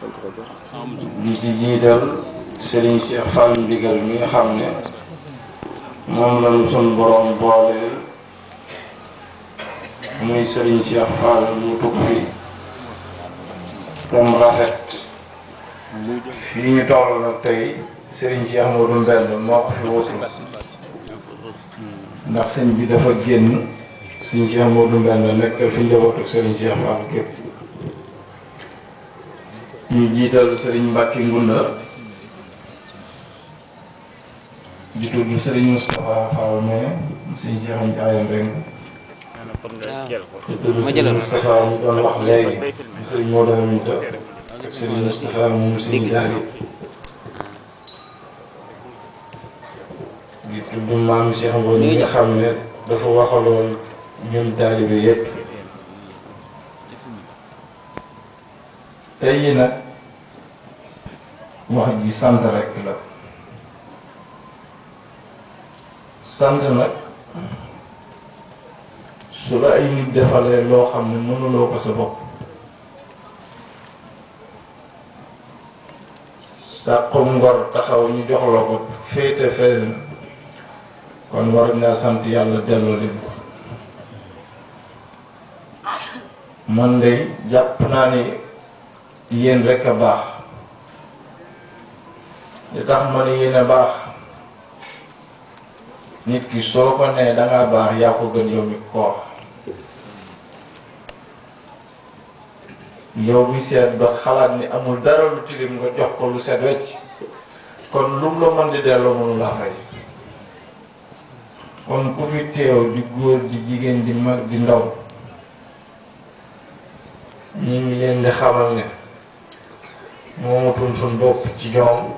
di ci jiital Serigne Cheikh Fall ndigal mi nga xam ne moom lañu sun borom booleel muy Serigne Cheikh Fall mu tukk fi tam rafet fii ñu toll nag tey Serigne Cheikh Modou Mbend moo ko fi wutu ndax sëñ bi dafa génn Serigne Cheikh Modou Mbend nekkal fi njabootu Serigne Cheikh Fall képp ñu jiital Serigne Mbacke Ngunda di tudd Serigne Moustapha Fall mais Serigne Cheikh Ndiaye Mbeng di tudd Serigne Moustapha ñu doon wax léegi Serigne Modou Aminta ak Serigne Moustapha moom Serigne Daali di tudd maam Cheikh Ngoon mi nga xam ne dafa waxaloon ñun taalibe yépp tey yi nag wax ji sant rekk la sant nag su la ay nit defalee loo xam ne mënuloo ko sa bopp sàqum ngor taxaw ñu jox la ko féete fenn kon war ngaa sant yàlla delloo leen ko man de jàpp naa ni yéen rekk a baax li tax ma ne yéen a baax nit ki soo ko nee dangaa baax yaa ko gën yow mi ko wax yow mi seet ba xalaat ni amul dara lu tilim nga jox ko lu set wecc kon lum la mën di delloo mënu laa fay kon ku fi teew di góor di jigéen di mag di ndaw ñu ngi leen di xamal ne moomutuñ suñ bopp ci ñoom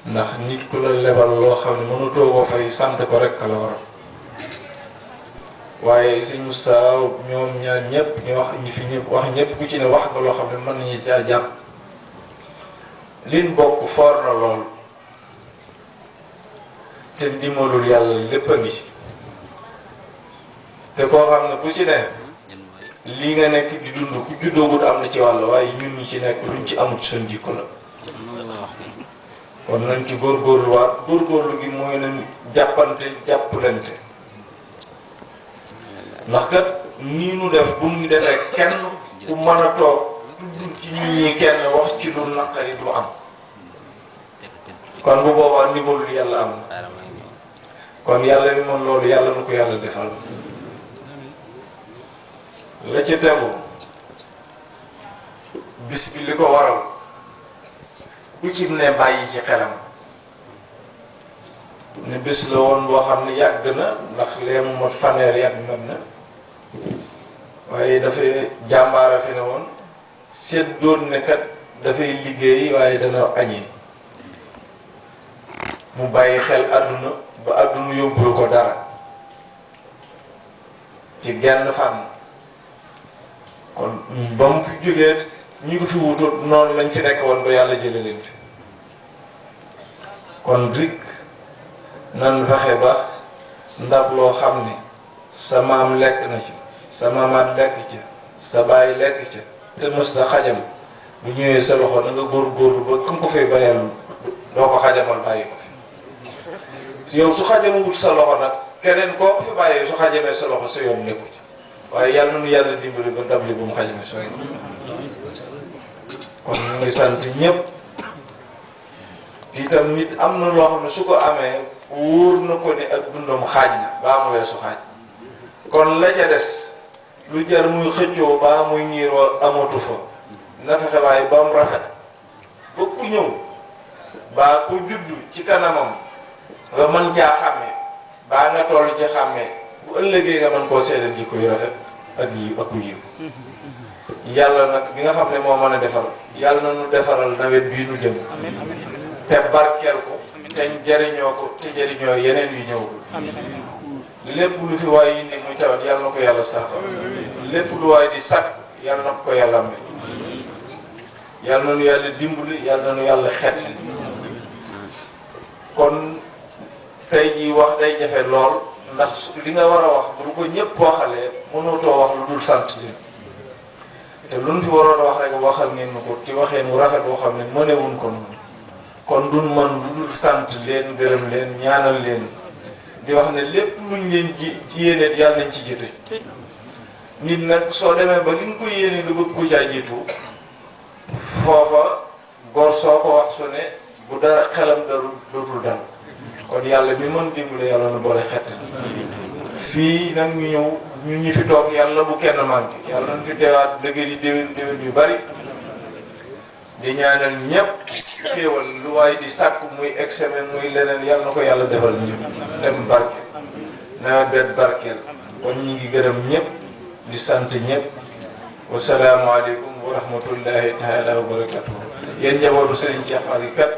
ndax nit ku la lebal loo xam ne mënutoo ko fay sant ko rekk la war waaye si Moussa ñoom ñaar ñëpp ñu wax ñi fi ñëpp wax ñëpp ku ci ne wax ko loo xam ne mën nañu caa jàpp liñ bokk foor na lool te dimbalul yàlla lépp a ngi ci te koo xam ne ku ci ne lii nga nekk di dund ku juddoogut am na ci wàll waaye ñun ñi ci nekk luñ ci amut suñ jikko la kon nañ ci góorgóorluwaat góorgóorlu gi mooy nañ jàppante jàppalante ndax kat nii nu def bu ñu defee kenn ku mën a toog tudd ci nit ñi kenn wax ci lu naqari du am kon bu boobaa ndimbalul yàlla am na kon yàlla mi moom loolu yàlla na ko yàlla defal la ci tegu bis bi li ko waral ku ci ne bàyyi ci xelam ne bés la woon boo xam ne yàgg na ndax lee mu mot fanweer yàgg mat na waaye dafay jàmbaara fi ne woon seet doon ne kat dafay liggéey waaye dana añi mu bàyyi xel àdduna ba àdduna yóbbul ko dara ci genn fànn kon ba mu fi jógee ñu ko fi wutu noonu lañ fi nekk woon ba yàlla jële leen fi kon rik nan fexe ba ndab loo xam ne sa maam lekk na ci sa maamaat lekk ca sa baay lekk ca te mës sa xajam bu ñëwee sa loxo da nga góorgóorlu ba kam ko fay bayal doo ko xajamal bàyyi ko fi yow su xajamawut sa loxo nag keneen koo ko fi bàyyee su xajamee sa loxo sa yoon nekku ci waaye yàlla na nu yàlla dimbali ba ndab li bu mu xajame sooy kon ñu ngi sant ñëpp te itam nit am na loo xam ne su ko amee wóor na ko ni ak dundam xaaj na baa mu weesu xaaj kon la ca des lu jar muy xëccoo baa muy ñiiroo amatu fa na fexe waaye ba mu rafet ba ku ñëw baa ku juddu ci kanamam nga mën caa xàmme baa nga toll ci xàmme bu ëllëgee nga mën koo seedal jikko yu rafet ak yi ak yiw yàlla nag bi nga xam ne moo mën a defar yàlla na nu defaral nawet bii nu jëm te barkeel ko te jëriñoo ko te jëriñoo yeneen yu ñëw lépp lu fi waay indi muy tawat yàlla na ko yàlla saafara lépp lu waay di sàkk yàlla na ko yàlla am yàlla na nu yàlla dimbali yàlla na nu yàlla xet kon tey jii wax day jafe lool ndax li nga war a wax bu ko ñëpp waxalee mënutoo wax lu dul sant li te luñ fi waroon a wax rek waxal ngeen nu ko ci waxee mu rafet boo xam ne mënewuñ ko noonu kon duñ mën lu dul sant leen gërëm leen ñaanal leen di wax ne lépp luñ leen ji ci yéene yàlla nañ ci jiite nit nag soo demee ba li nga ko yéene nga bëgg ko caa jiitu foofa gor soo ko wax su ne bu dara xelam daru dootul dal kon yàlla mi mën dimbale yàlla na boole xett fii nag ñu ñëw ñun ñi fi toog yàlla bu kenn manqué yàlla nañ fi teewaat dëgg di déwén yu bari di ñaanal ñëpp xéewal lu waay di sàkku muy examen muy leneen yàlla na ko yàlla defal ñëpp dem barke nawet bet barkeel kon ñu ngi gërëm ñëpp di sant ñëpp wasalaamualeykum wa rahmatullahi taala wa barakatuh yéen njabootu Serigne Cheikh Fall kat